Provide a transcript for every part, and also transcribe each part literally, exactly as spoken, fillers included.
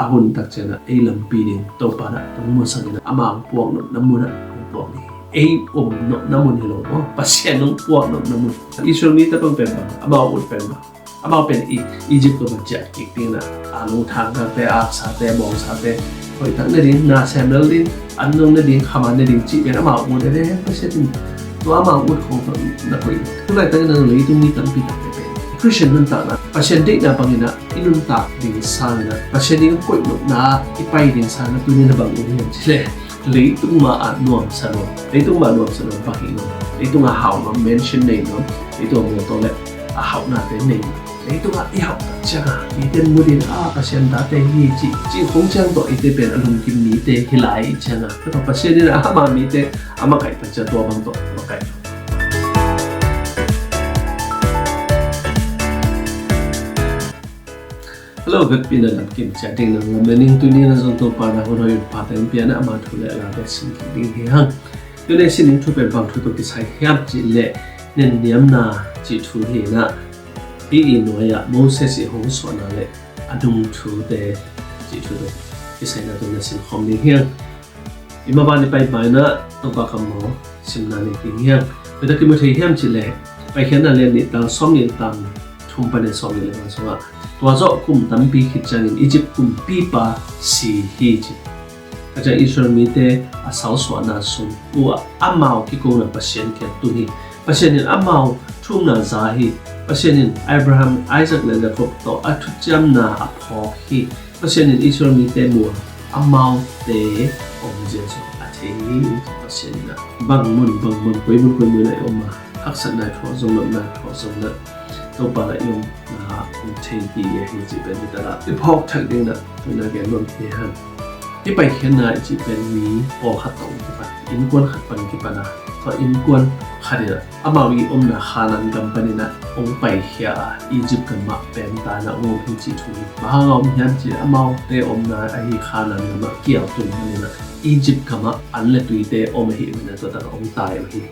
a hun tak ciangin ah ei lampi ding Topa in ah hong musak in ah, amah hong puak nopna mun ah hong puak ding hi. Ei om nopna mun hi lo maw, Pasian hong puak nopna mun. Israel mite bang pen bang, amau ut pen bang, amau pen i Egypt gam ah ciah kik ding in ah, a lungthang takte, aksate, bawngsate, hoih tak ne ding, na sem lel ding, an nong ne ding, khaman ne ding cih pen amau ut e ve. Pasian in tua amau ut khong tawh na koih. Tu laitak in ah leitung mi tampi takte pen Christian nuntakna, Pasian deihna bangin ah i nuntak ding sangin ah, Pasian in koih nopna i pai ding sangin ah tuni in ah bang ut hiam cih leh, leitung mah ah nuamsa nuam, leitung mah ah nuamsa nuam, bang hi nuam, leitung ah hau nuam, mansion nei nuam, leitung ah mawtaw le a hauhnate nei nuam. Leitung ah i hauh tak ciangin ah mite muh ding a, Pasian tate hi cih, cih khong ciang tawh eite pen a lungkim mite hi lai ciangin ah, tua tawh Pasian in ah ama mite a makaih tak ciang tua bang tawh makaih. Hello, vekpi in ah lamkim ciat ding nang lam le ning. Tuni in ah zong Topa in ah hun hoih, hun pha teng pia in ah, ama thu le la pen sim kik ding hi hang. Tuni sining thu pen bang thu tawh kisai hiam cih leh, nenniamna cih thu hi in ah, hih i nuai ah Moses i hong suahna le a nung thute cih thu tawh kisai in ah tuni in ah sin khawm ding hi hang. I maban i pai ma in ah Topa kammal simna nei ding hi hang. Bang tawh kimu thei hiam cih leh, Paikhiatna lian nih, tang sawmnih le tang thum panin sawmnih le nga sungah, tua zawh kum tampi khit ciangin Egypt kumpipa si hi ci. Tua ciang Israel mite a salsuahna sung uh ah amau kikona Pasian kiang tung hi. Pasian in amau thumna za hi. Pasian in Abraham, Isaac le Jacob tawh a thuciamna a phawk hi. Pasian in Israel mite mu a, amaute om zia zong a thei hi. Pasian in ah bang mun, bang mun, koi mun, koi mun ah i om a, haksatna i thuak zong, nopna i thuak zong in ah, Topa in ah i omna hong thei hi, hi cih pen hi ta a. I phawk thak ding in ah tuni in ah gen nuam hi hang. Hih Paikhiatna i cih pen mi pawlkhat tawh kipan, innkuan khat pan kipan a, tua innkuan khat in ah amau i omna Khanaan gam panin ah hong paikhia a, Egypt gam ah peemta in ah hong om hi cih thu hi. Bang hang a om hiam cih leh, amaute omna ahi Khanaan gam ah kial tung panin ah Egypt gam ah an le tuite om ahih manin ah tua tak ah hong tai uh hi.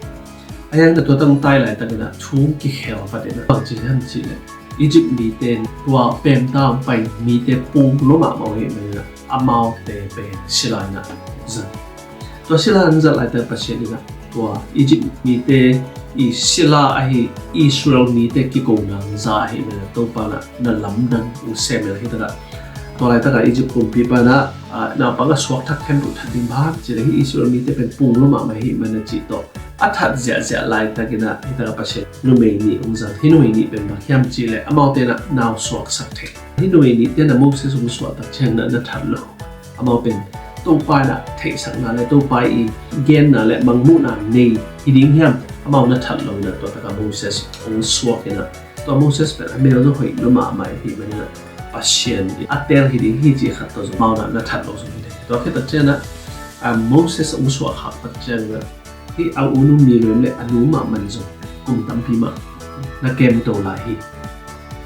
Ahi hangin ah tua tak hong tai laitak in ah thu kikhel pat in ah bang ci hiam cih leh, Egypt mite in tua peemta hong pai mite pung lua mahmah uh ahih manin ah amaute pen sila in ah zat. Tua sila in zat laitak Pasian in ah tua Egypt mite i sila ahi Israel mite kikona za ahih manin ah Topa in ah na lamdang hong sem in ah, hi ta a. Tua laitak ah Egypt kumpipa in ah, ah, naupang a suak thak khempeuh that ding, bang hang cih leh hih Israel mite pen pung lua mahmah ahih manin ah cih tawh a that ziahziah laitak in ah, hi ta a, Pasian numei nih hong zang. Hih numei nih pen bang hiam cih leh, amaute in ah nau suaksak thei. Hih numei nihte in ah Moses hong suah tak ciangin ah na that lo. Amau pen Topa in ah theihsakna le Topa i genna le mangmuhna nei hi ding hiam, amau na that lo in ah tua tak ah Moses hong suak in ah, tua Moses pen a mel zong hoih lua mahmah ahih manin ah Pasian in a teel hi ding hi cih khat tawh zong amau in ah na that lo zong hi ding. Tua khit tak ciangin ah, ah, Moses hong suah khak tak ciangin ah, hih a u nu Miriam le a nu mah man zong kum tampi mah na kemto lai hi.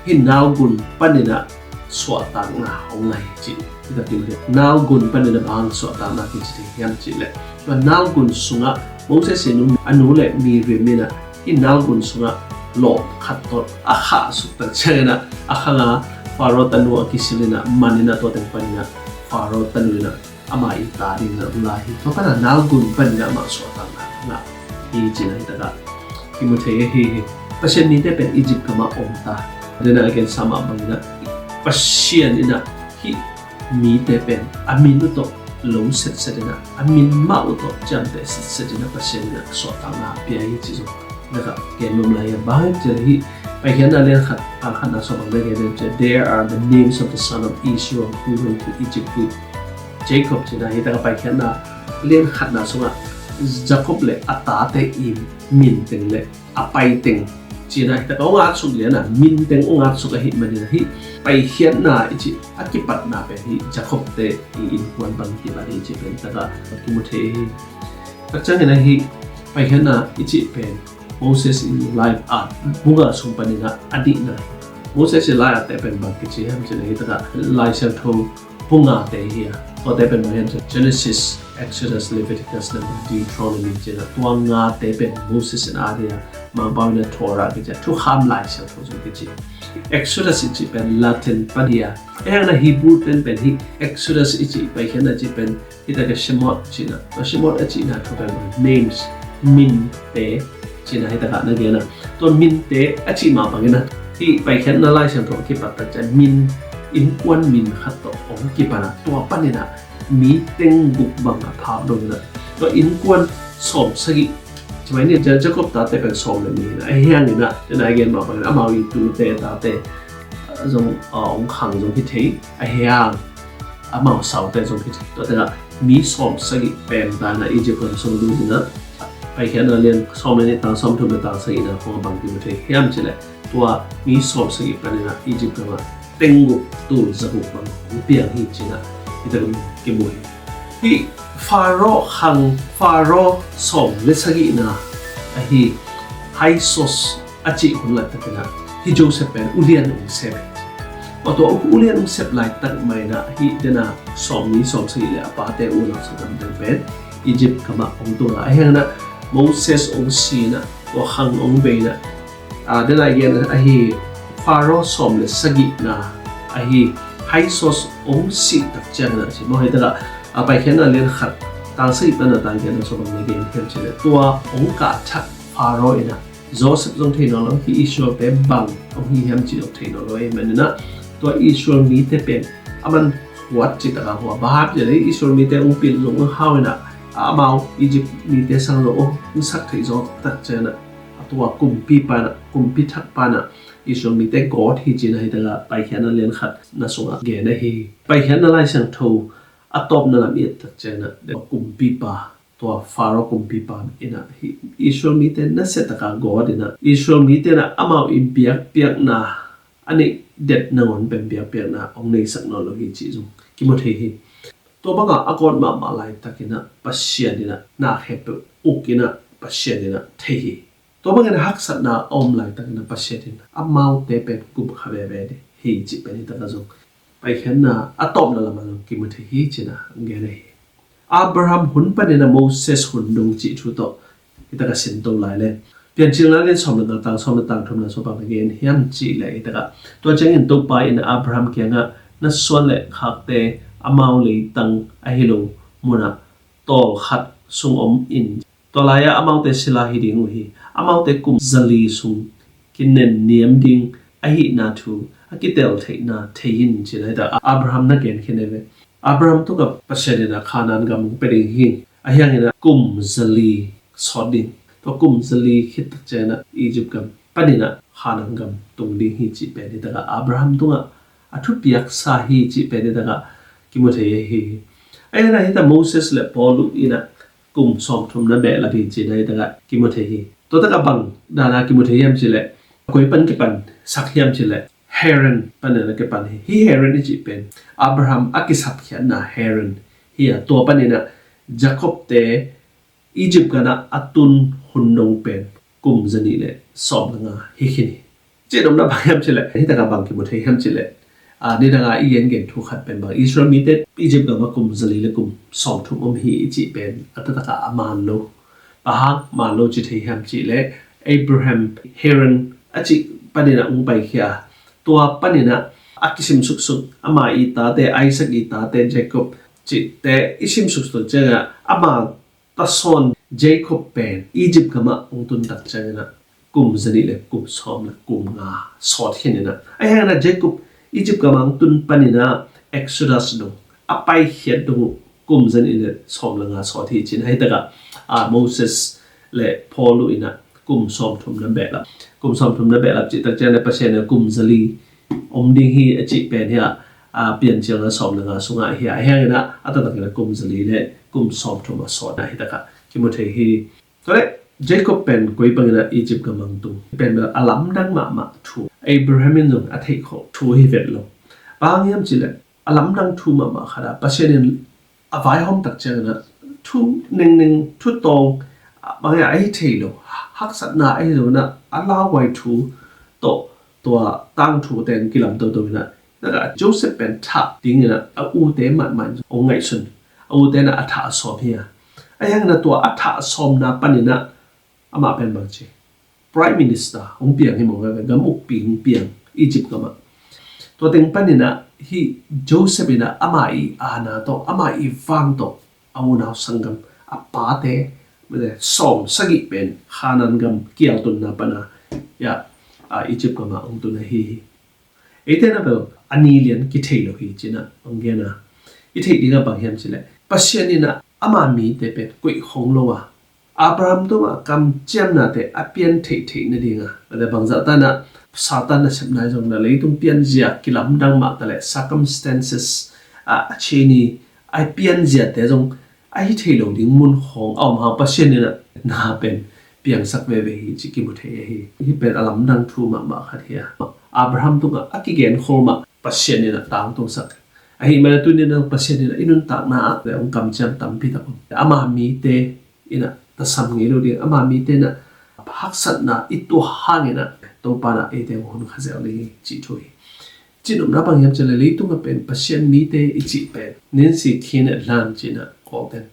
Hih nalgun panin ah suahtakna hong ngah hi cih. Hi ta, nalgun panin ah bang suahtakna kici thei hiam cih leh, tua nalgun sungah Moses i nu, a nu le Miriam in ah hih nalgun sungah lawh khat tawh a khahsuk tak ciangin ah, a khang a Pharaoh tanu a kisil in ah man in ah, tua teng panin ah Pharaoh tanu in ah amah i ta dingin ah om lai hi. Tua pan ah nalgun panin ah amah suahtakna ngah hi cih na hi ta a, kimu thei ahi hi. Pasian mite pen Egypt gam ah om ta. Tua in ah a gensa mah bangin ah Pasian in ah hih mite pen a min uh tawh lo setset in ah, a min mah uh tawh ciamteh setset in ah Pasian in ah suahtakna pia hi cih zong na ka gen nuam lai hi. Bang hang hiam cih leh hih Paikhiatna lian khat, tang khatna sungah bang na gen hiam cih leh, "There are the names of the son of Israel who went to Egypt with Jacob," ci-in ah, hi ta a, Paikhiatna lian khatna sungah Jacob le a tate i min teng le a pai teng ci-in ah, hi ta a, hong atsuk lian a, min teng hong atsuk ahih manin ah, hih Paikhiatna i cih a kipatna pen hih Jacob-te i innkuan pan kipan hi cih pen hi ta a, kimu thei hi. Tak ciangin ah hih Paikhiatna i cih pen Moses in lai, ah, bu nga sung panin ah a nihna hi. Moses in lai-atte pen bang kici hiam cih leh, hi ta a, Lai Siangtho Pu ngate hi a, tuate pen bang hiam cih leh Genesis, Exodus, Leviticus, Number, Deuteronomy ci-in a, tua ngate pen Moses in a, Mangpau in a Torah kici a, Thukham Lai Siangtho zong kici. Exodus i cih pen Latin pan hi a, ahi hangin a Hebrew ten pen hih Exodus i cih Paikhiatna cih pen hih tak a Shemot cihna, tua Shemot a cihna thu pen names, minte cihna hih tak a na gen a. Tua minte a cih mah bangin a, hih Paikhiatna Lai Siangtho a kipat tak ciang min, innkuan min khat tawh hong kipan a, tua panin a mi teng guk bang a phak dong in a, tua innkuan sawm sagih, ci mai ni, Ja-, Jacob tate pen sawm le nih in a, ahi hangin a, den a gen mah bangin amau i tute tate zong, ah, hong khang zong hi thei, ahi hang amau saute zong hi thei. Tua teng ah mi sawm sagih pen ta in a Egypt gam sung lut in a, Paikhiatna lian sawm le nih, tang sawm thum le tang sagihna khong a bang kimu thei hiam cih leh, tua mi sawm sagih panin a Egypt gam ah teng guk, tul za guk bang hong piang hi ci-in a hih tak ah kimu hi. Hih Pharaoh khang, Pharaoh sawm le sagihna ahi Hyksos a cih hun laitak in a, hih Joseph pen ulian hong sep hi. Tua, tua ulian hong sep laitak mah in a, hih den a sawm, mi sawm sagih le a pate u laksawng dang pen Egypt gam ah hong tung a, ahi hangin a Moses hong si in a, tua khang hong bei in a, a, den a gen ahi Pharaoh sawm le sagihna ahi Hyksos hong sih tak ciangin a, ci maw, hih tak ah, a, Paikhiatna lian khat, tang sagih pan a tang giatna sung bang na gen hiam cih leh, tua hong kah thak Pharaoh in a, Joseph zong thei nawn lo, hih Israel-te bang hong hi hiam cih zong thei nawn lo ahih manin a, tua Israel mite pen a man huat cih tak a hua, bang hang hiam cih leh Israel mite hong pil zong hong hau in a, amau Egypt mite sang zong hong sak theih zawk tak ciangin a, a tua kumpipa in a, kumpi thakpa in a Israel mite gawt hi ci-in a hih tak ah Paikhiatna lian khatna sungah gen ahi hi. Paikhiatna Lai Siangtho a tawpna lam i et tak ciangin a, kumpipa, tua Pharaoh kumpipa in a, hih Israel mite nasia tak a gawt in a, Israel mite in a amau i biakpiakna, a neih det nangawn pen biakpiakna hong neisak nawn lo hi cih zong kimu thei hi. Tua bang a a gawt mahmah laitak in a Pasian in a na khempeuh uk in a Pasian in a thei hi. Tua bangin a haksatna a om laitak in a Pasian in amaute pen kum kha veve ding hi cih pen hih tak ah zong Paikhiatna a tawpna lam ah zong kimu thei hi ci-in a gen ahi hi. Abraham hun panin a Moses hun dong cih thu tawh hih tak ah sin to lai leng, Piancilna lian sawm le nga, tang sawm le tang thumna sung bang na gen hiam cih leh, hih tak ah, tua ciangin Topa in Abraham kiangah, na suan le khakte amau leitang ahi lo mun ah tawlkhat sung om in, tua lai-ah amaute sila hi ding uh hi. Amaute kum zali sung kinenniam ding ahihna thu a kitel theihna thei in, ci-in a, hih tak ah Abraham na gen khin hi ve. Abraham tungah Pasian in a Kanaan gam hong pia ding hi. Ahi hangin a kum zali sawt ding, tua kum zali khit tak ciangin a Egypt gam panin a Kanaan gam tung ding hi cih pen hih tak ah Abraham tungah a thupiaksa hi cih pen hih tak ah kimu thei ahi hi. Ahi hangin a hih tak ah Moses le Paul in a kum sawmthum na behlap hi cih na hih tak ah kimu thei hi. Tua tak ah bang dan a kimu thei hiam cih leh, koi pan kipan sak hiam cih leh, Haran panin a kipan hi. Hih Haran i cih pen Abraham a kisapkhiatna Haran hi a, tua panin a Jacob-te Egypt gam ah a tun hun dong pen kum zanih le sawm le nga hi khin hi. Cih nopna bang hiam cih leh, hih tak ah bang kimu thei hiam cih leh, a, nidang a i gengen thu khat pen bang, Israel mite Egypt gam ah kum zali le kum sawmthum om hi i cih pen a taktak ah a man lo. Bang hang man lo ci thei hiam cih leh, Abraham, Haran a cih panin a hong paikhia a, tua panin a a kisim suksuk, ama i tate, Isaac i tate, Jacob cihte i sim suksuk ciangin a, ama tasawn Jacob pen Egypt gam ah hong tun tak ciangin a kum zanih le kum sawm le kum nga sawt khin in a. Ahi hangin a Jacob Egypt gam ah hong tun panin a Exodus dong, a paikhiat dong uh kum zanih le sawm le nga sawt hi cih na hih tak ah, a, Moses le Paul uh in a kum sawmthum na behlap. Kum sawmthum na behlap cih tak ciangin a Pasian in a kum zali om ding hi a cih pen hi a, a, Piancilna sawm le nga sungah hi a. Ahi hangin a a taktak in a kum zali le kum sawmthum a sawt na hih tak ah kimu thei hi. Tua leh Jacob pen koi bangin a Egypt gam ah hong tung, pen bel a lamdang mahmah thu, Abraham in zong a theih khawh thu hi vet lo. Bang hang hiam cih leh a lamdang thu mahmah khat ah Pasian in a vaihawm tak ciangin a thu nengneng, thu tawng, a, bang hiam a hi thei lo, haksatna ahi zongin a a lauhuai thu tawh tua tangthu teng kilam toto in a Taka Joseph pen thah dingin ah a ute mahmah in hong ngaihsun. A ute in ah a thah a sawm hi a. Ahi hangin ah tua a thah a sawmna panin ah amah pen bang ci, Prime Minister hong piang hi maw, gam ukpi hong piang Egypt gamah. Tua teng panin ah hih Joseph in ah ama ii aana tawh, ama ii vang tawh a unau sanggam, a pate sawm sagih pen Khanaan gam kial tunna pana, ya, a, Egypt gamah hong tun ahi hi. Eite na bel a ni lian kithei lo hi ci-in ah hong gen a. I theih dingah bang hiam cih leh, Pasian in ah ama mite pen koih khong lo a, Abraham tungah kamciamnate a pian theihtheih nadingah, bangzah tan ah Satan nasepna zong na leitung pianzia kilamdang mah taleh circumstances, a, a change, a pianziate zong a hi thei lo ding mun khawng a om hang Pasian in ah na pen piangsak veve hi ci kimu thei ahi. Hih pen a lamdang thu mahmah khat hi a. Abraham tungah a kigen khol mah Pasian in ah tangtungsak. Ahi manin ah tuni-in ah Pasian in ah i nuntakna ah le hong kamciam tampi tak om. Ama mite in ah tasam ngei lo ding, ama mite in ah haksatna i tuah hangin ah Topa in ah eite hong hun kha zel ding hi cih thu hi. Cih nopna bang hiam cih leh, leitung ah pen Pasian mite i cih pen Nancy Keenan ci-in ah Kawlten,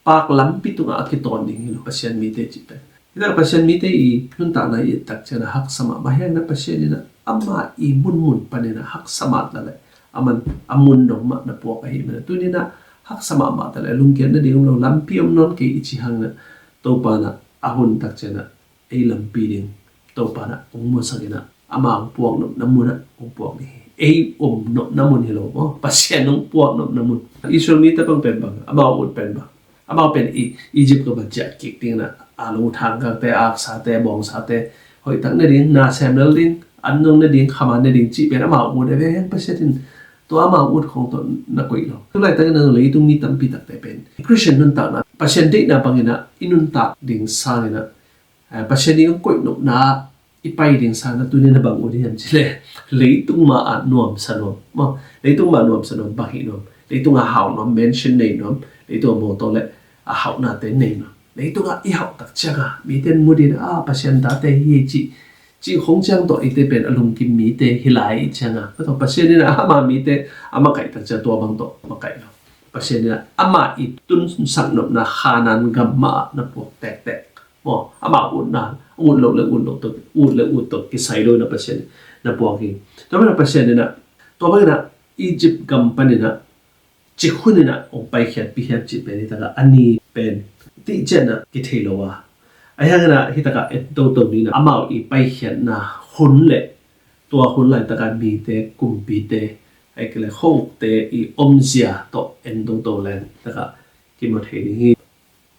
pak lampi tungah a kitawn ding hi lo Pasian mite cih pen. Hi tak Pasian mite i nuntakna i et tak ciangin ah haksa mahmah hi hang, Pasian in ah ama i munmun panin ah haksa mah taleh, aman a mun dong mah na puak ahi manin ah tuni-in ah haksa mahmah taleh, lungkiat nading om lo, lampi om nawn kei i cih hangin ah Topa in ah a hun tak ciangin ah ei lampi ding Topa in ah hong musak in ah, amah hong puak nopna mun ah hong puak ding hi. Ei om nopna mun hi lo maw, Pasian hong puak nopna mun. Israel mite bang pen bang, amau ut pen bang, amau pen i Egypt gam ah ciah kik ding in ah, a lungthang kakte, a aksate, bawngsate hoih tak nading, na sem lel ding, an nong nading, khaman nading cih pen amau ut a ve hang, Pasian in tua amau ut khong tawh na koih lo. Tu laitak in ah leitung mi tampi takte pen Christian nuntakna, Pasian deihna bangin ah i nuntak ding sangin ah, eh, Pasian i hong koih nopna i pai ding sangin ah tuni-in ah bang ut hiam cih leh, leitung mah ah nuamsa nuam maw, leitung mah ah nuamsa nuam, bang hih nuam, leitung ah hau nuam, mansion nei nuam, leitung ah mawtaw le a hauhnate nei nuam, leitung ah i hauh tak ciangin ah mite in mu ding in ah, a, Pasian tate hi cih, cih khong ciang tawh eite pen a lungkim mite hi lai i cih ciangin ah, tua tawh Pasian in ah ama mite a makaih tak ciang tua bang tawh makaih lo. Pasian in ah ama i tunsak nopna Khanaan gam mah ah na puak tektek maw, amau utna, ut loh le ut loh tawh, ut le ut tawh kisai lo in ah Pasian na puak hi. Tua manin ah Pasian in ah, tua bangin ah Egypt gam panin ah cik hun in ah hong paikhiatpih hiam cih pen hi tak ah a ni pen tih ciang ah kithei lo a. Ahi hangin ah hi tak ah en toto ni in ah, amau i paikhiatna hun le tua hun laitak ah mite, kumpite, ahih kei leh khuaukte i omzia tawh en toto leng hi tak ah kimu thei ding hi.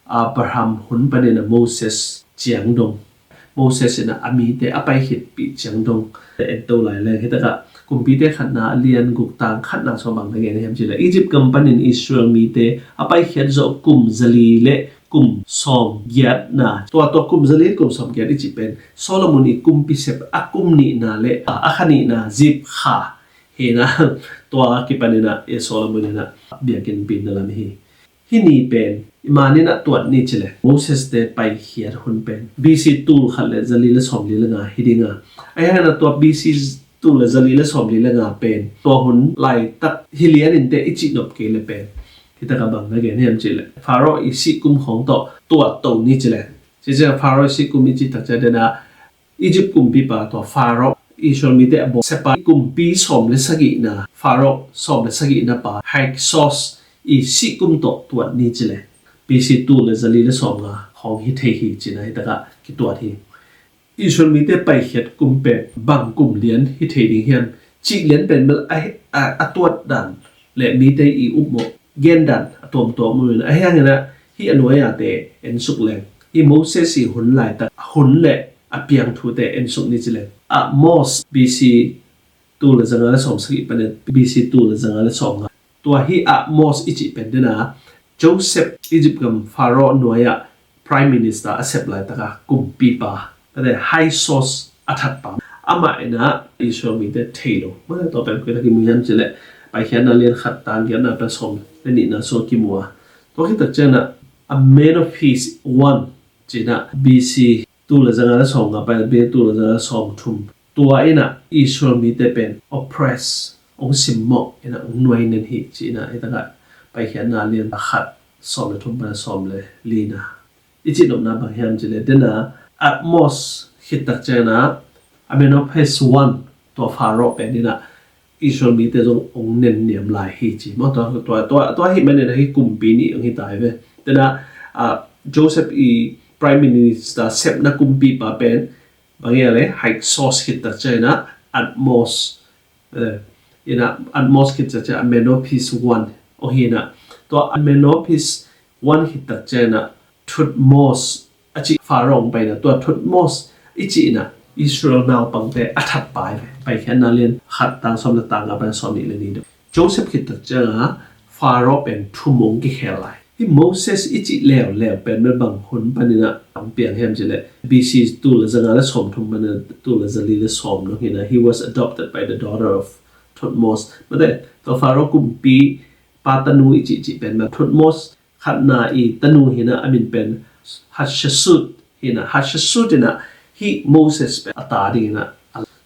Abraham hun panin ah Moses ciang dong, Moses in ah a mite a paikhitpih ciang dong en to lai leng hi tak ah Kumpite khatna a lian guk tang khatna sung bang na gen hiam cih leh, Egypt gam panin Israel mite a paikhiat zawh kum zali le kum sawm giatna, tua, tua kum zali le kum sawm giat i cih pen Solomon i kumpi sep a kum nihna le a kha nihna Zif kha hi in ah, tua kipan in ah Solomon in ah biakinnpi na lam hi. Hih ni pen i manin ah tuat ni ci leh, Moses te paikhiat hun pen B C tul khat le zali le sawmli le nga hi ding a. Ahi hangin ah tua B C tul le zali le sawmli le nga pen tua hun laitak hi lian inteh i cih nop kei leh pen hi tak ah bang na gen hiam cih leh, Pharaoh i sih kum khawng tawh tuat to ni ci leh. Cih ciang Pharaoh i sih kum i cih tak ciang den ah Egypt kumpipa tua Pharaoh, Israel mite a bawl sepa kumpi sawm le sagihna, Pharaoh sawm le sagihna pa Hyksos i sih kum tawh tuat ni ci leh, B C tul le zali le sawmnga khawng hi thei hi ci-in ah hi tak ah kituat hi. Israel mite paikhiat kum pen bang kum lian hi thei ding hiam cih lian pen bel a, a, a tuat dan le mite i upmawh gen dan a tuamtuam om in, ahi hangin ah hih a nuai-ate en suk leng, hih Moses i hun laitak hun le a piang thute en suk ni ci leng, Ahmoz, B C tul le zanga le sawm sagih panin B C tul le zanga le sawmnga. Tua hih Ahmoz i cih pen den ah Joseph, Egypt gam Pharaoh nuai-ah Prime Minister a sep laitak a kumpipa, tua Hyksos a thatpa, amah in ah Israel mite thei lo. Mah tua pen koi tak kimu hiam cih leh, Paikhiatna lian khat tang giatna pan sawm le nihna sung kimu a. Tua khit tak ciang ah a man of peace one ci-in ah B C tul le zanga le sawmnga pan B C tul le zanga le sawmthum, tua in ah Israel mite pen oppress, hong simmawh in ah hong nuai nen hi ci-in ah, hi takah Paikhiatna lian khat sawm le thum pan sawm le lina i cih nopna bang hiam cih leh, dena Ahmose khit tak ciangin ah Amenophes one, tua Pharaoh pen in ah Israel mite zong hong nenniam lai hi ci. Maw, tua, tua, tua, tua ahih manin ah hih kumpi nih hong hi ta hi ve. Dena, ah, Joseph i Prime Minister sepna kumpipa pen bang hiam leh, Hyksos khit tak ciangin ah Ahmose, eh, in ah Ahmose khit tak ciangin ah Amenophes one hong hi in ah, tua Amenophes one khit tak ciangin ah Thutmose a cih Pharaoh hong pai in ah, tua Thutmose i cih in ah Israel naupangte a that pa hi ve. Paikhiatna lian khat tang sawm le tang nga pan sawm nih le nih dong. Joseph khit tak ciangin ah Pharaoh pen thum hong kikhel lai. Hih Moses i cih leuleu pen bel bang hun panin ah hong piang hiam cih leh, B C tul le zanga le sawm thum panin ah tul le zali le sawm dong hi in ah, he was adopted by the daughter of Thutmose. Mate, tua Pharaoh kumpipa tanu i cih cih pen bel Thutmose khatna i tanu hi in ah, a min pen Hatshepsut hi in ah, Hatshepsut in ah hih Moses pen a ta dingin ah,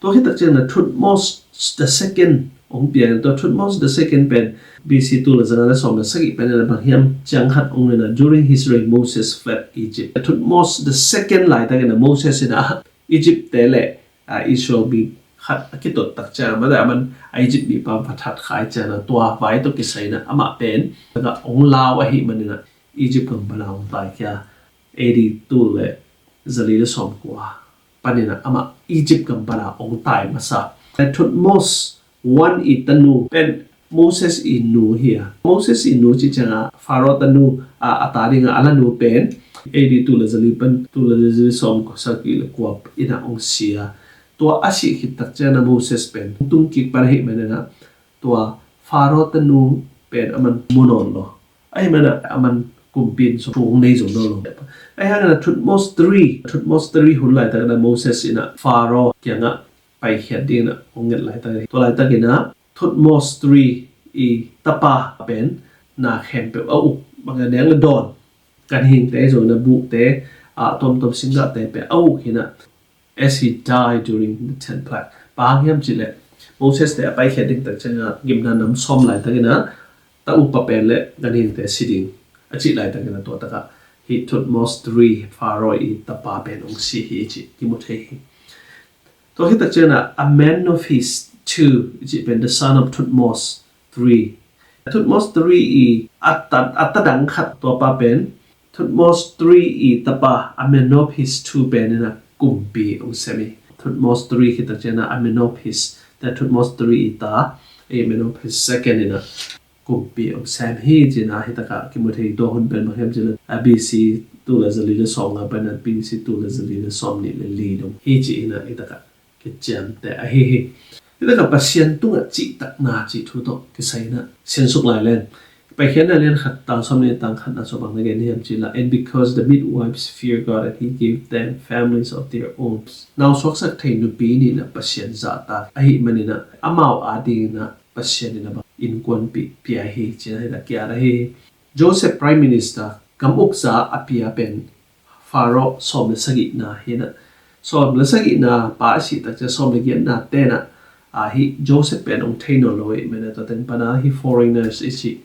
tua khit tak ciangin ah Thutmose the second hong piang in, tua Thutmose the second pen B C tul le zanga le sawm le sagih pen in ah bang hiam ciang khat hong in ah, during his reign Moses fled Egypt. Thutmose the second laitakin ah Moses in ah Egypt te le, ah, Israel mi khat a kitot tak ciang, mate, aman a Egypt mipa va that kha ahih ciangin ah tua vai tawh kisai in ah amah pen takah hong lau ahih manin ah Egypt gam pan ah hong taikhia. A D tul le zali le sawmkua panin ah amah Egypt gam pan ah hong tai masa. Thutmose one i tanu pen Moses i nu hi a, Moses i nu cih ciangin ah Pharaoh tanu, ah, a ta dingin ah a lanu pen A D tul le zali pan tul le zali sawm sagih le kua in ah hong si a, tua a sih khit tak ciangin ah Moses pen tung kik pan ahih manin ah tua Pharaoh tanu pen aman mu nawn lo. Ahih manin ah aman kumpi in sung thu hong nei zo nawn lo. Ahih hangin ah Thutmose three, Thutmose three hun laitakin ah Moses in ah Pharaoh kiangah paikhiat dingin ah hong nget laitakin, tua laitakin ah Thutmose three i tapa pen na khempeuh a uk, bang a neng le dawn, ganhingte zong in ah buhte, ah, tuamtuam singgahte pen a uk hi in ah, as he died during the tenth plague. Bang hang hiam cih leh Moses te a paikhiat ding tak ciangin ah gimna nam sawm laitakin ah ta upa pen le ganhingte si ding a cih laitakin ah tua takah hih Thutmose three Pharaoh i tapa pen hong si hi cih kimu thei hi. Tua khit tak ciangin ah Amenophes two i cih pen, the son of Thutmose three. Thutmose three i a ta, a ta dang khat tua pa pen Thutmose three i tapa Amenophes two pen in ah kumpi hong sem hi. Thutmose three khit tak ciangin ah Amenophes, tua Thutmose three i ta, Amenophes second in ah kumpi hong sem hi ci-in ah hi takah kimu thei. Tua hun pen bang hiam cih leh, a, B C tul le zali le sawmnga pan ah B C tul le zali le sawmnih le li dong hi ci-in ah hi takah kiciamteh ahi hi. Hi takah Pasian tungah cihtakna cih thu tawh kisai in ah siansuk lai leng, Paikhiatna lian khat tang sawmnih tang khatna sung bang na gen hiam cih leh, and because the midwives fear God and he gave them families of their own. Nau suaksak thei nupi nih in ah Pasian zahtak ahih manin ah amau adingin ah Pasian in ah bang innkuanpih pia hi ci-in ah hi takah kiat ahi hi. Joseph Prime Minister gam uksa a pia pen Pharaoh sawm le sagihna hi in ah, sawm le sagihna pa a sih tak ciang sawm le giatna te in ah, a, hih Joseph pen hong thei nawn lo ahih manin ah tua teng pan ah hih foreigners i cih,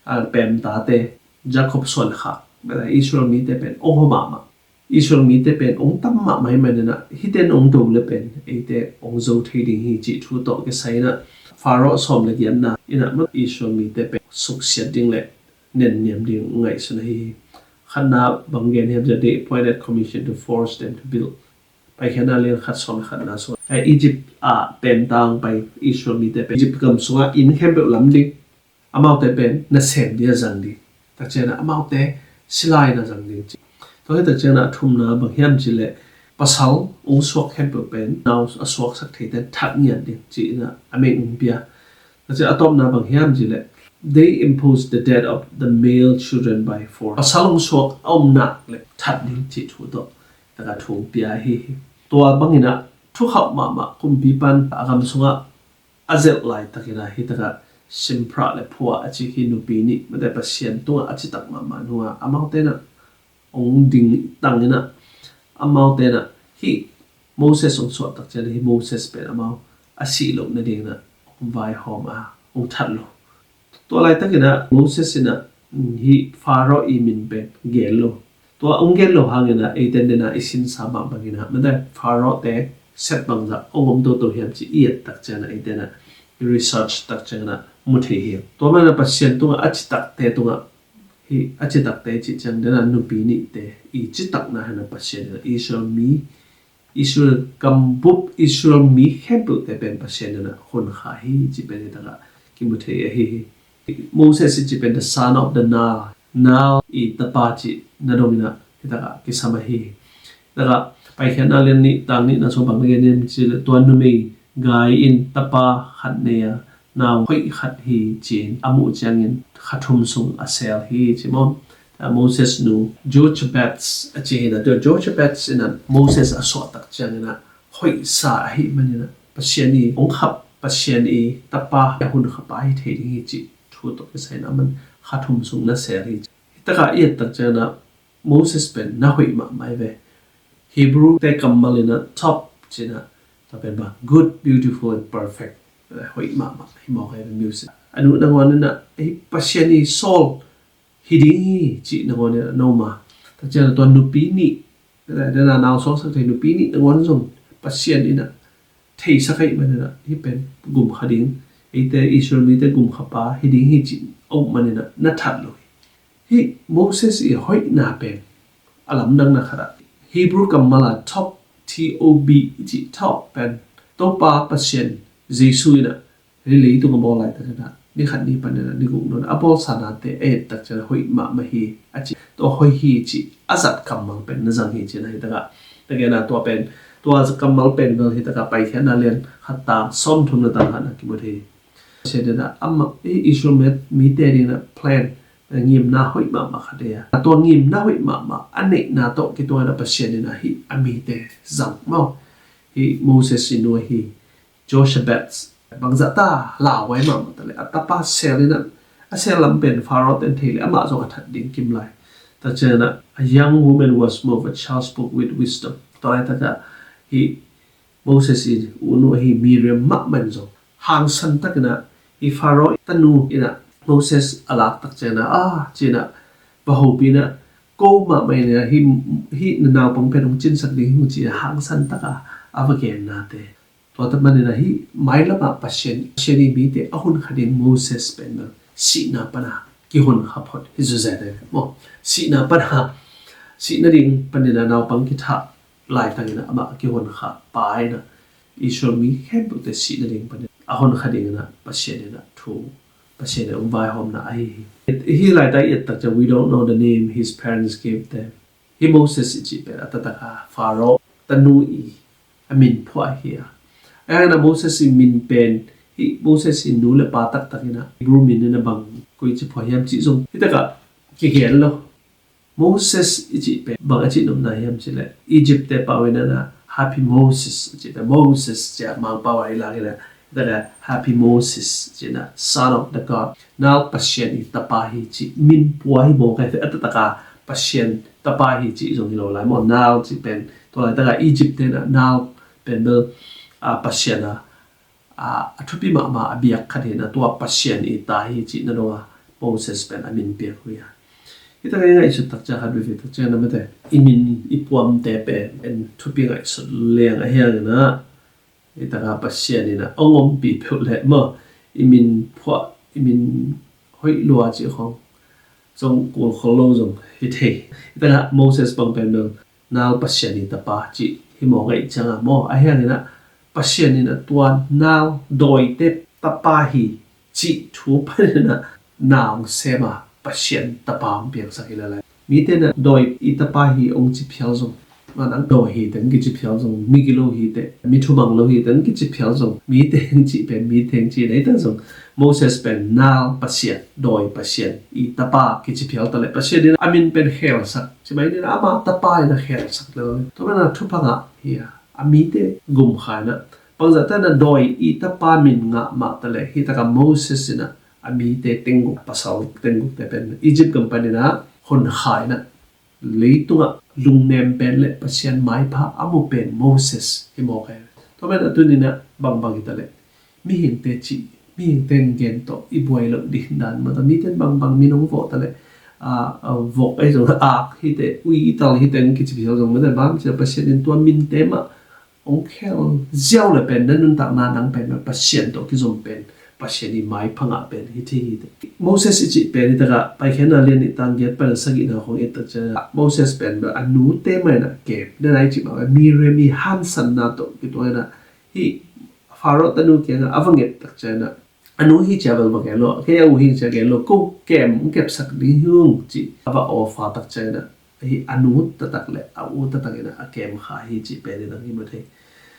a, pemtate, Jacob suan khak, Israel mite pen hong hua mahmah. Israel mite pen hong tam mahmah ahih manin ah hihte in hong do leh pen eite hong zo thei ding hi cih thu tawh kisai in ah Pharaoh sawm le giatna in ah Israel mite pen suksiat ding le nenniam ding ngaihsun ahi hi. Khatna bang gen hiam cih leh, they appointed commission to force them to build. Paikhiatna lian khat sawm le khatna sung, eh, Egypt ah pemta hong pai Israel mite pen Egypt gam sungah inn khempeuh lam ding, amaute pen nasem ding a zang ding, tak ciangin ah amaute sila in a zang ding ci. Tua hi tak ciangin ah a thumna bang hiam cih leh, pasal hong suak khempeuh pen nau a suaksak theite that ngiat ding ci-in ah a meng hong pia. Tua ciang a tawpna bang hiam cih leh, they impose the death of the male children by force. Pasal hong suak a om nak leh that ding cih thu tawh takah thu hong pia ahi hi. Tua bangin ah thukhauh mahmah kumpipa'n a gam sungah a zelh laitakin ah hi takah Shiphrah le Puah a ci hih nupi nih, mate, Pasian tungah a citak mahmah nuam a, amaute in ah hong ding tangin ah, amaute in ah hih Moses hong suah tak ciang hih Moses pen amau a sih loh nadingin ah vaihawm a, hong that lo. Tua laitakin ah Moses in ah hih Pharaoh i min pen gen lo. Tua hong gen lo hangin ah eite in ah i sinsa mah bangin ah mate Pharaoh te set bangzah hong om toto hiam ci i et tak ciangin ah eite in ah i research tak ciangin ah mu thei hi. Tua manin ah Pasian tungah a citakte tungah hih a citakte cih ciang den ah nupi nihte i citakna hi in ah Pasian in ah Israel mi Israel gambup Israel mi khempeuhte pen Pasian in ah hun kha hi cih pen hi takah kimu thei ahi hi. Moses i cih pen the son of the Nile, Nile i tapa cih na dongin ah hi takah kisam ahi hi. Takah Paikhiatna lian nih tang nih na sung bang na gen hiam cih leh tua numei gai in tapa khat nei a nau hoih khat hi ci-in a muh ciangin kha thum sung a sel hi ci maw. Moses nu Jochebed a ci hi in ah tua Jochebed in ah Moses a suah tak ciangin ah hoihsa ahih manin ah Pasian i hong khap Pasian i tapa a hun khapa hi thei ding hi cih thu tawh kisai in ah aman kha thum sung na sel hi ci. Hi takah i et tak ciangin ah Moses pen na hoih mahmah hi ve. Hebrew te kammal in ah top ci in ah tua pen bang good, beautiful and perfect. Hoih mahmah hi mawk hi ve Moses. A nu nangawn in ah hih Pasian i sawl hi ding hi cih nangawn in ah na om a. Tak ciang tua nupi nih, den a nau suaksak thei nupi nih nangawn zong Pasian in ah theisak ahih manin ah hih pen gum kha ding, eite Israel mite gum kha pa hi ding hi cih a om manin ah na that lo hi. Hih Moses i hoihna pen a lamdangna khat ah Hebrew kammal a top, T O B i cih top pen Topa Pasian Jesu in ah hih leitung a bawl laitakin ah ni khat ni panin ah ni guk nawn a bawlsa nate a et tak ciang hoih mahmah hi a ci. Tua hoih hi cih a zat kammal pen na zang hi ci-in ah hi takah na gen a tua pen tua kammal pen bel hi takah Paikhiatna lian khat tang sawmthum na tang khat na kimu thei hi. Pasian in ah amah i Israel mite dingin ah plan ngimna hoih mahmah khat hi a, tua ngimna hoih mahmah a neihna tawh kituak in ah Pasian in ah hih a mite zang maw. Hih Moses i nu ahi Jochebed bangzah ta lauhuai mahmah ta leh a tapa sel in ah a sel lam pen Pharaoh ten thei leh amah zong a that ding kim lai. Tak ciangin ah a young woman was moved, a child spoke with wisdom. Tua laitakah hih Moses i u nu ahi Miriam mahmah in zong hangsan takin ah hih Pharaoh tanu in ah Moses a lak tak ciangin ah a ci-in ah va hopih in ah ko mahmah in ah hih, hih na naupang pen hong cinsak ding hi ci-in ah hangsan taka a va gennate. Tua tak manin ah hih mailamah Pasian, Pasian i mite a hun kha ding Moses pen bel sihna pana kihun kha phot hi zuzet e maw. Sihna pana, sihna ding panin ah naupang kithah laitakin ah amah kihun kha pa in ah Israel mi khempeuhte sihna ding panin a hun kha dingin ah Pasian in ah thu, Pasian in ah hong vaihawmna ahi hi. Hih laitak i et tak ciang we don't know the name his parents gave them. Hih Moses i cih pen a taktak a Pharaoh tanu i a min phuah hi a. A hangin ah Moses i min pen hih Moses i nu le pa taktak in ah Hebrew min in ah bang koici phuah hiam cih zong hi takah kigen lo. Moses i cih pen bang a cih nopna hiam cih leh Egypt te pau in ah Happy Moses a cih pen Moses ci-a Mangpau a i lak in ah hi takah Happy Moses ci-in ah son of the God, Nile Pasian i tapa hi cih min pua hi mawk a, hi a taktak a Pasian tapa hi cih zong hi lo lai maw. Nile cih pen tua laitak a Egypt te in ah Nile pen bel a Pasian a, a, a thupi mahmah a biak khat hi in ah tua Pasian i ta hi cih na dong a Moses pen a min piak uh hi a. Hi takah i ngaihsut tak ciang khat veve tak ciang na mate i min i puamte pen en thupi ngaihsut leng a hi hangin ah hi takah Pasian in ah hong ompih peuh leh maw i min phuah i min hoih lua cih khong zong kul khol lo zong hi thei. Hi takah Moses bang pen bel Nile Pasian i tapa cih hi mawk a, i ciang a maw a hi hangin ah Pasian in ah tua Nile dawite tapa hi cih thu panin ah na hong sem a Pasian tapa hong piangsak hi lai lai. Mite in ah dawi i tapa hi hong ci phial zong, manang dawi hi teng kici phial zong, migilo hi teng, mi thumang lo hi teng kici phial zong, mi teng cih pen mi teng cih nei ta zong Moses pen Nile Pasian, dawi Pasian i tapa kici phial ta leh Pasian in a min pen khelsak ci mai ni, ama tapa in a khelsak lel. Tua manin ah thupha ngah hi a, a mite gum kha in ah bangzah ta in ah dawi i tapa min ngah mah ta leh hi takah Moses in ah a mite tengguk, pasal tenggukte pen Egypt gam panin ah hon kha in ah leitungah lungnem pen le Pasian maipha a mu pen Moses hi mawk hi. Tua manin ah tuni in ah bangbang hi ta leh mihingte cih, mihingte gen tawh i buai loh ding dan mah ta, mite bangbang min hong vawh ta leh, a, a, vok ei zong, ak hite, ui i tal hite hong kici pial zong mah ta, bang ci a Pasian in tua minte mah hong khel ziau le pen na nuntakna nang pen mah Pasian tawh kizom pen, Pasian i maipha ngah pen hi thei hi. Moses i cih pen hi takah Paikhiatna lian nih tang giat pan sagihna khong et tak ciangin Moses pen mah a nute mah in a kem, na nai cih mah Miriam i hansanna tawh kituak in a, hih Pharaoh tanu kiangah a va nget tak ciangin a, a nu hi cia bel va gen lo, kei a u hi cia gen lo, ko kem, kepsak ding hi ung ci a va offer tak ciangin a, hih a nu taktak le a u taktak in a kem kha hi cih pen in a hi mu thei.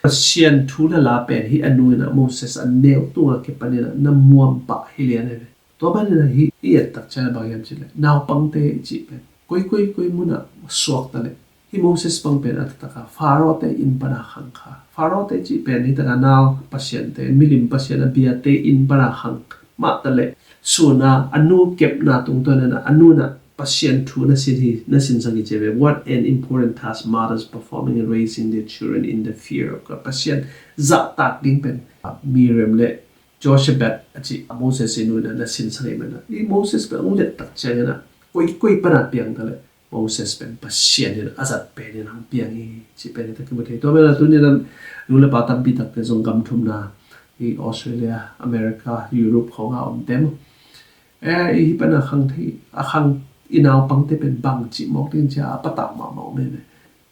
Pasian thu le la pen hih a nu in a Moses a neu tungah kipan in a na muam pah hi lian hi ve. Tua ban in a hih i et tak ciangin a bang hiam cih leh naupangte i cih pen koi koi koi munah suak ta leh, hih Moses bang pen a taktak a Pharaoh te inn pana khang kha. Pharaoh te cih pen hi takah nal pasiante, milim pasian a biate inn pana khang mah ta leh, sun a a nu kepna tungtawn in a, a nu in a Pasian thu na sin hi, na sinsak hi ci ve. What an important task mothers performing in raising their children in the fear of God. Pasian zahtak ding pen Miriam le Jochebed a cih Moses i nu in a na sinsak hi mah in a, hih Moses pen hong let tak ciangin a koi koi pana piang ta leh Moses pen Pasian in a zat pen in hong piang hi cih pen hi tak kimu thei. Tua pen a tuni in a nu le pa tampi takte zong gam thumna i Australia, America, Europe khong a om te maw, e, i hih pan a khang thei, a khang i naupangte pen bang cih mawk ding cia a patau mahmah om e ve.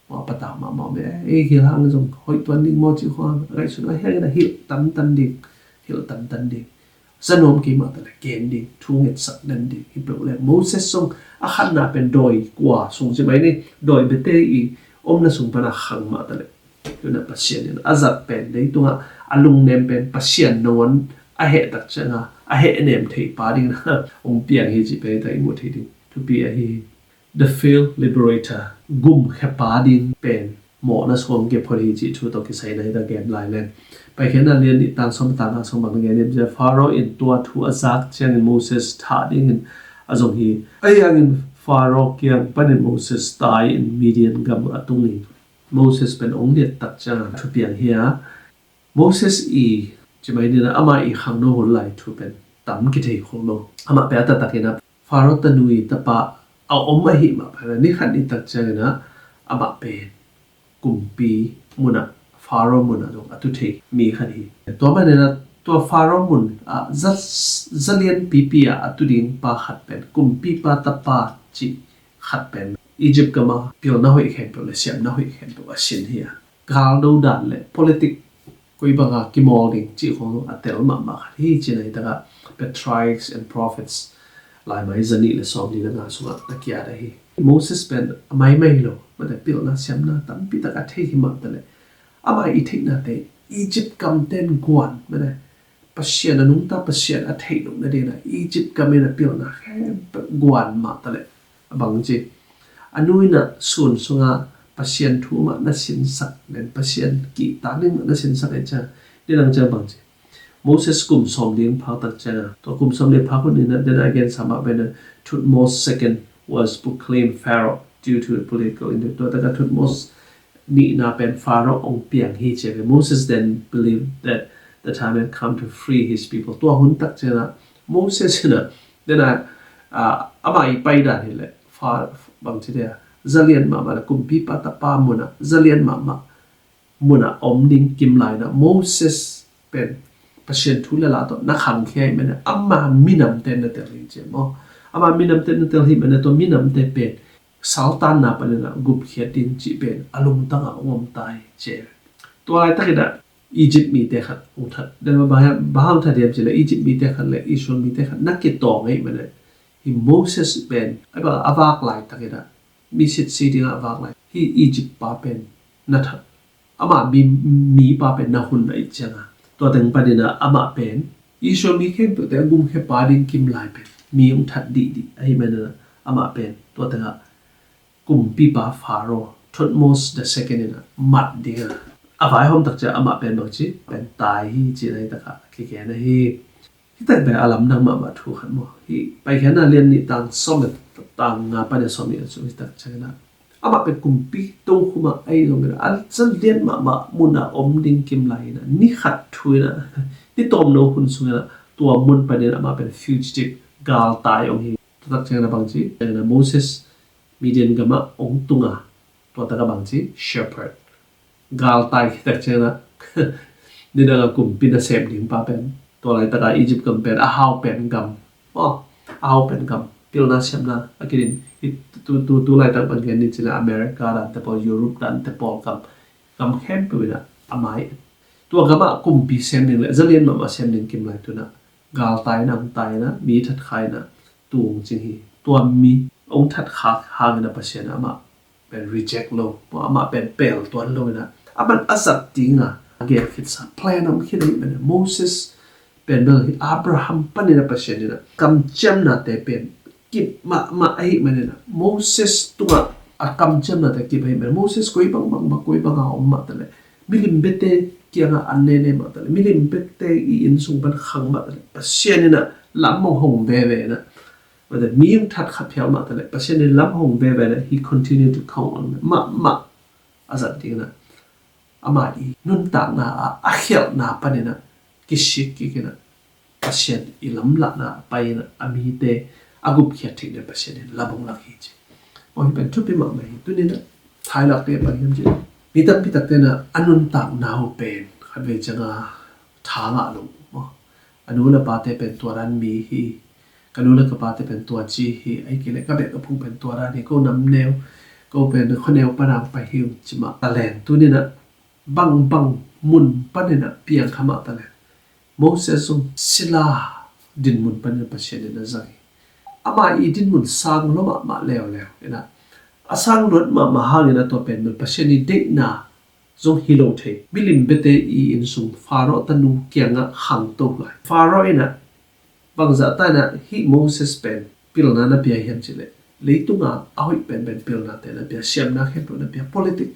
Maw, a patau mahmah om e. E, hih hang zong hoih tuan ding maw cih khong a ngaihsun a hiang in a hilh tantan ding, hilh tantan ding. Za nuam kei mah ta leh gen ding, thu ngetsak den ding. Hi peuh leh Moses zong a khatna pen dawi kua sung ci mai ni, dawi bete i omna sung pan a khang mah ta leh, tu in a Pasian in a zat pen, leitungah a lungnem pen Pasian nangawn a heh tak ciangin a heh nem thei pa ding in a hong piang hi cih pen hi tak i mu thei ding. Thupi ahi hi. The Failed Liberator, gumkhia pa ding pen mawhna sung kep phot hi cih thu tawh kisai na hi ta, gen lai leng. Paikhiatna lian nih tang sawm, tang nga sung bang na gen hiam cih leh, Pharaoh in tua thu a zak ciangin Moses thah dingin a zong hi. Ahi hangin Pharaoh kiang panin Moses tai in Midian gam a tung hi. Moses pen hong liat tak ciangin thu piang hi a, Moses i ci mai ding in a, amah i khangno hun lai thu pen tam kithei khol lo. Amah pen a taktak in a Pharaoh tanu i tapa a om ahih mah bangin a, ni khat ni tak ciangin a amah pen kumpi munah, Pharaoh munah zong a tu thei mi khat hi. Tua manin a tua Pharaoh mun ah za, za lianpipi ah a tu ding pa khat pen, kumpipa tapa cih khat pen Egypt gam a pilna hoih khempeuh le siamna hoih khempeuh a sin hi a, galdo dan le politic koi banga kimawl ding cih khong a tel mahmah khat hi cih na hi takah Patriarchs and Prophets laimai za nih le sawm nih le nga sungah na kiat ahi. Moses pen a maimai lo, mate pilna siamna tampi tak a thei hi mah ta leh, amah i theihnate Egypt gamten guan, mate Pasian a nungta Pasian a theih loh nadingin a Egypt gam in a pilna khempeuh guan mah ta leh, a bang ci. A nu in a sun sunga Pasian thu mah na sinsak nen, Pasian kihtak ding mah na sinsak e cia. Ni lang ciang bang ci. Moses kum sawm ding phak tak cianga, tua kum sawm ding phak hun in a, then again, sama pen a Thutmose second was proclaimed Pharaoh due to a political interview. Tua taka Thutmose nihna pen Pharaoh hong piang hi ci ve. Moses then believed that the time had come to free his people. Tua hun tak cianga Moses in a, then a, a, amah i paidan hi leh, Pha-, bang ci dia, zalian mahmah le kumpipa tapa munah, zalian mahmah munah om ding kim lai in a, Moses pen Pasian thu le la tawh na khangkhia hi mene, ama minamte na tel hi ci maw. Ama minamte na tel hi mene, tua minamte pen saltanna panin a gupkhiat ding cih pen a lungtang a hong om ta hi ci. Tua laitakin a Egypt mite khat hong that. Then bang hang, bang hang that hiam ci leh, Egypt mite khat le Israel mite khat na kitawng hi mene, hi Moses pen a vak laitakin a mi sitsi dingah a vak lai hi. Egypt pa pen na that, ama mi, mipa pen na hun na ih cianga, tua teng panin a amah pen Israel mi khempeuhte a gumkhia pa ding kim lai pen mi hong that dihdih ahi manin a, amah pen tua tengah kumpipa Pharaoh Thutmose the second in a mat dinga a vaihawm tak ciang amah pen bang ci, pen tai hi ci na hi takah kigen ahi. Hi tak pen a lamdang mahmah thu khat maw. Hi Paikhiatna lian nih tang sawm le tang nga pan a sawm nih a cu hi tak ciangin a, amah pen kumpi tokhum ah ahi zongin a, a zalian mahmah munah om ding kim lai in a, ni khat thu in a Ni tawmno hun sungin ah tua mun panin amah pen fugitive, galtai hong hi. Tua tak ciangin ah bangci, Moses Midian gamah hong tunga, tua takah bangci, shepherd, galtai khit tak ciangin ah nidang a kumpi nasem ding pa pen, tua laitakah Egypt gam pen a hau pen gam, aw, a hau pen gam, pilna siamna a kidin hi. Tu, tu, tu laitak bang gen ni cila America dante pawl, Europe dante pawl gam, gam khempeuh in ah amah hi. Tua gamah kumpi sem ding le zalian mahmah sem ding kim lai tu-in ah galtai in ah, hong tai in ah, mi thatkha in ah tung cing hi. Tua mi hong thatkha hangin ah Pasian amah pen reject lo, amah pen pel tuan lo in ah, aman a zat ding a, a gen khitsa plan om khin ahih manin ah, Moses pen bel hi Abraham panin ah Pasian in ah kamciamnate pen kip mahmah ahih manin ah, Moses tungah a kamciamnate kip ahih manin ah, Moses koi bangbang, koi banga om mah taleh, milim biate kiangah an nene mah taleh, milim biate i inn sung pan khang mah taleh, Pasian in ah lam hong hong veve in ah, mate, mi hong thatkha phial mah taleh, Pasian in lam hong veve in ah, he continue to count on mahmah a zat ding in ah, ama i nuntakna ah a khialhna panin ah kisik kik in ah, Pasian i lamlahna ah pai in ah, a mite a gupkhiat theih ding Pasian in lam hong lak hi ci. Aw, hih pen thupi mahmah hi. Tuni in ah thailak te bang hiam ci, mi tampi takte in ah a nuntakna uh pen khatvei ciang a tha ngah lo uh maw. A nu le pate pen tua dan mi hi, ka nu le ka pate pen tua ci hi, ahih kei leh ka beh ka phung pen tua dan hi, ko namneu, ko pen khuaneu pan a pai hi uh ci mah taleng, tuni in ah bangbang mun panin ah piang kha mah taleng, Moses zong sila dinmun panin ah Pasian in a zang hi. Ama i dinmun sang lua mahmah leuleu in ah, a sang luat mahmah hangin ah tua pen bel Pasian i deihna zong hi lo thei. Milim biate i inn sung, Pharaoh tanu kiangah khangto lai. Pharaoh in ah bangzah ta in ah hih Moses pen pilna na pia hiam ci leh, leitung a a hoih penpen pilnate na pia, siamna khempeuh na pia, politic,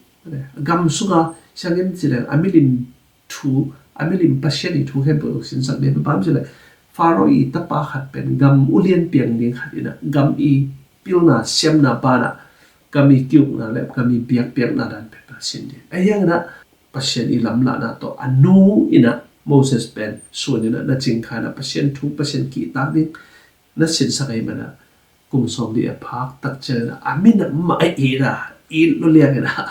gam sung a siangin ci leng a milim thu, a milim Pasian i thu khempeuh hong sinsak ding. Bang hiam ci leh, Pharaoh i tapa khat pen gam ulian piang ding khat in ah, gam i pilna siamna banah, gam i ki-ukna le gam i biakpiakna dan pen Pasian ding. Ahi hangin ah Pasian i lamlahna tawh a nu in ah Moses pen suan in ah na cingkha in ah, Pasian thu, Pasian kihtak ding na sinsak ahih manin ah, kum sawmli a phak tak ciangin ah a minam mah a it a, it lua liang in ah,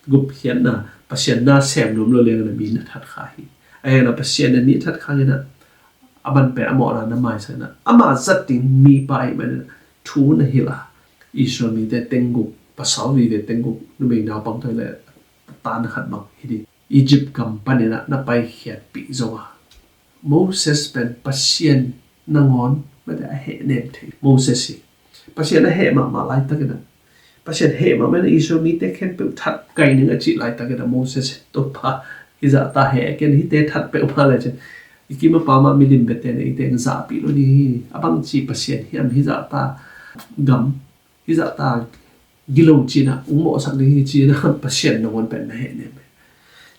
gupkhiatna, Pasian na sem nuam lua liang in ah mi na thatkha hi. Ahi hangin ah Pasian in mi thatkha in ah, a man pen a mawhna na maisak in ah, ama zat ding mipa ahih manin ah thu na hilh a, Israel mite teng guk, pasal vive teng guk, numei naupang tawh hileh tan khat bang hi ding, Egypt gam panin ah na paikhiatpih zong a, Moses pen Pasian nangawn mate a hehnem thei Moses hi. Pasian a heh mahmah laitakin ah, Pasian heh mahmah in ah Israel mite khempeuh that kai ning a cih laitakin ah, Moses, Topa, hih zahta heh ken, hihte that peuhmah le cin, i kim a pam a milim biate in ah eite zahpih lo ding hi. A bangci Pasian hiam, hih zahta gam, hih zahta gilo ci-in ah hong mawhsak ding hi ci-in ah, Pasian nangawn pen na hehnem hi.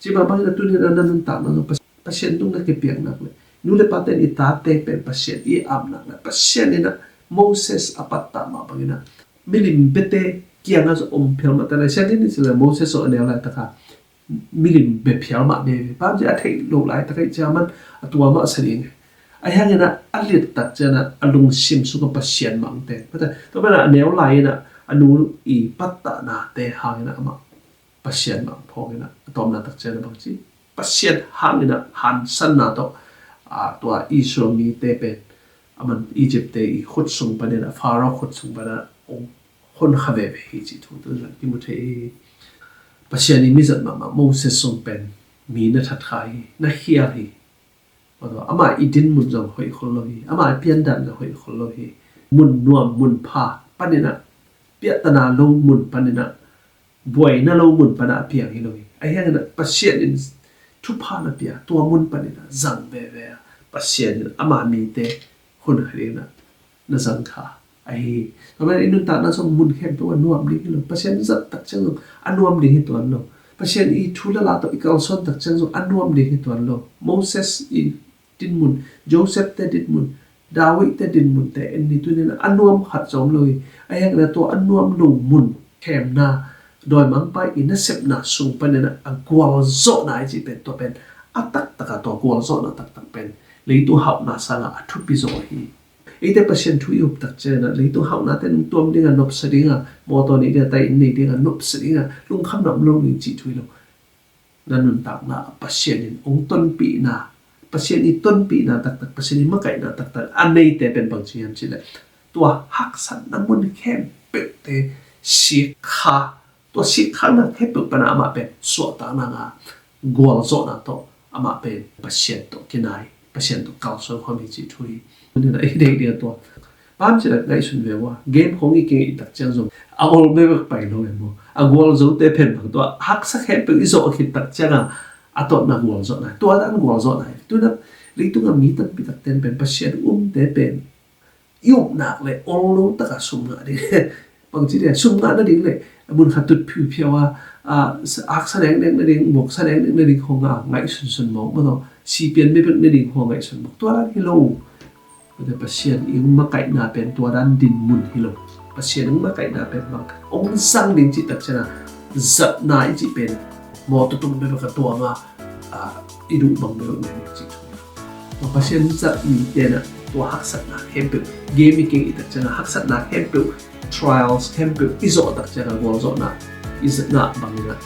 Cih mah bangin ah tuni in ah na nuntakna zong Pas-, Pasian tung na kipiak nak leh, nu le pate in i tate pen Pasian i ap nak leh, Pasian in ah Moses a pattah mah bangin ah milim biate kiangah zong om phial mah taleh, siangin i ci leh Moses zong a neu laitak a milim bia phial mah veve. Bang hiam ci a theih loh laitak ahih ciang a man a tua mah sa ding hi. Ahi hangin ah a liat tak ciang ah a lungsim sungah Pasian mah hong teng. Tua manin ah a neu lai in ah a nu i pattahnate hangin ah amah Pasian mah hong phawk in ah, a tawpna tak ciang ah bangci, Pasian hangin ah hansanna tawh, a, tua Israel mite pen a man Egypt-te i khut sung panin ah, Pharaoh khut sung panin ah hong hon kha veve hi cih thu tu zong kimu thei hi. Pasian i mizat mahmah Moses zong pen mi na thatkha hi, na khial hi. Tua, ama i dinmun zong hoih khol lo hi, ama i piandan zong hoih khol lo hi. Mun nuam, mun pha panin ah, piahtana lo mun panin ah, buaina lo mun pan ah a piang hi lo hi. Ahi hangin ah Pasian in thupha na pia, tua mun panin ah zang veve a, Pasian in ama mite hun khat in ah na zang kha ahi hi. Tua manin i nuntakna zong mun khempeuh a nuam ding hi lo. Pasian zat tak ciang zong a nuam ding hi tuan lo. Pasian i thu le la tawh i kalsuan tak ciang zong a nuam ding hi tuan lo. Moses i dinmun, Joseph-te dinmun, David-te dinmunte en ni, tuni in ah a nuam khat zong om lo hi. Ahi hangin ah tua a nuam lo mun, khemna, dawimangpa i nasepna sung panin ah a gualzawhna i cih pen, tua pen a taktak a tua gualzawhna taktak pen leitung hauhna sangah a thupi zaw hi. Eite Pasian thu i up tak ciangin ah leitung hauhnate nong tuam ding a, nopsa ding a, mawtaw nei ding a, tai inn nei ding a, nopsa ding a, lungkhamna om lo ding cih thu hi lo. Na nuntakna ah Pasian in hong tonpihna, Pasian i tonpihna taktak, Pasian i makaihna taktak a neite pen bangci hiam cih leh tua haksatna mun khempeuhte sikkha, tua sikkhakna khempeuh pan a amah pen suahtakna ngah, gualzawhna tawh amah pen Pasian tawh kinai, Pasian tawh kalsuan khawm hi cih thu hi. Tuni-in ah i deih ding a tua bang hiam cih leh ngaihsun ve ua, game khawng i kingeih tak ciang zong a ol bekbek pai lo e maw. A gualzote pen bang, tua haksa khempeuh i zawh khit tak ciangin a tawpna gualzawhna hi. Tua dan gualzawhna hi. Tu-in ah leitung a mi tampi takte in pen Pasian umte pen i up nak leh ol lo tak a sum ngah ding. Bangci ding a, sum ngah nading leh mun khat tut phiuphiau a, a, haksa neknek nading, buaksa neknek nading khawng a ngaihsunsun mawk maw, sipian bekbek nading khawng a ngaihsun mawk. Tua dan hi lo. Tua Pasian i hong makaihna pen tua dan dinmun hi lo. Pasian hong makaihna pen bang hong zang ding cih tak ciangin ah zatna i cih pen mawtaw tung bekbek a tuam a, a, i duh bang bekbek nei ding cih thu. Tua Pasian zat mite in ah tua haksatna khempeuh, game i kingeih tak ciangin ah haksatna khempeuh, trials khempeuh i zawh tak ciangin ah gualzawhna i zat ngah bangin ah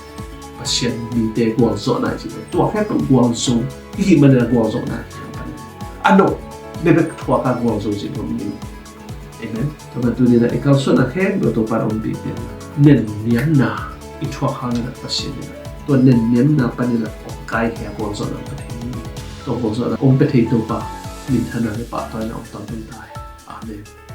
Pasian mite gualzawhna i cih pen tua khempeuh gualzo i hih manin ah gualzawhna i cih pen a nop bekbek thuak a gualzo cih bang hi. Amen. Tua manin tuni-in ah i kalsuanna khempeuh Topa'n hong pia pen nenniamna i thuak hangin ah Pasian in ah tua nenniamna panin ah hong kaikhia gualzawhna hong pia thei hi. Tua gualzawhna hong pia thei Topa minthanna leh pahtawina hong tang tung ta hen. Amen.